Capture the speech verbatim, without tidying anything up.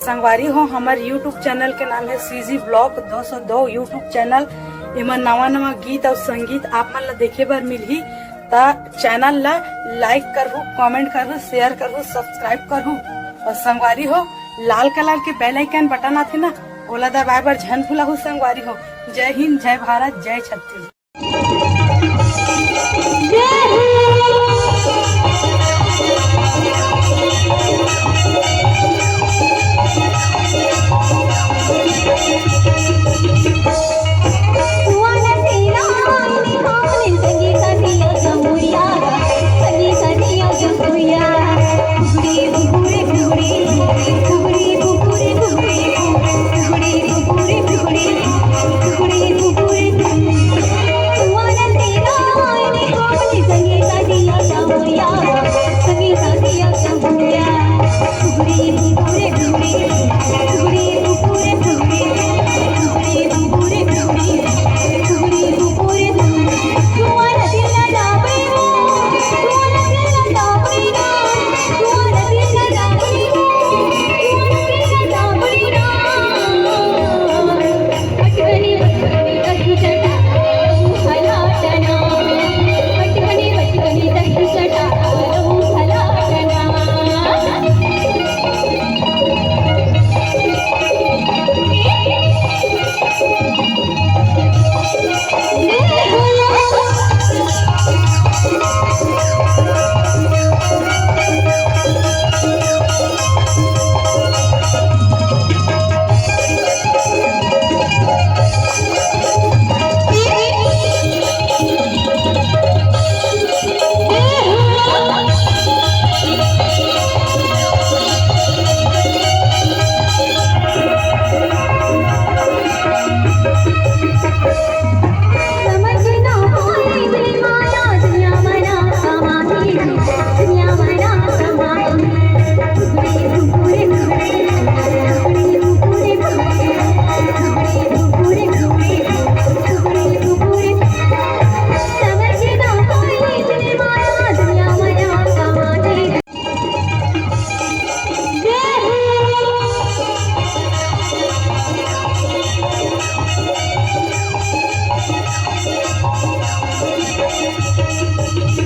संगवारी हो, हमर YouTube चैनल के नाम हे CG Vlog दो सौ दो YouTube चैनल। एमा नवा नवा गीत अउ संगीत आप मन ला देखे बर मिलही। त चैनल ला लाइक करहू, कमेंट करहू, शेयर करहू, सब्सक्राइब करहू। अउ संगवारी हो, लाल कलर के बेल आइकन बटन आथे ना, ओला दबाए बर झन भुलाहू संगवारी हो। जय हिंद, जय भारत, जय छत्तीसगढ़।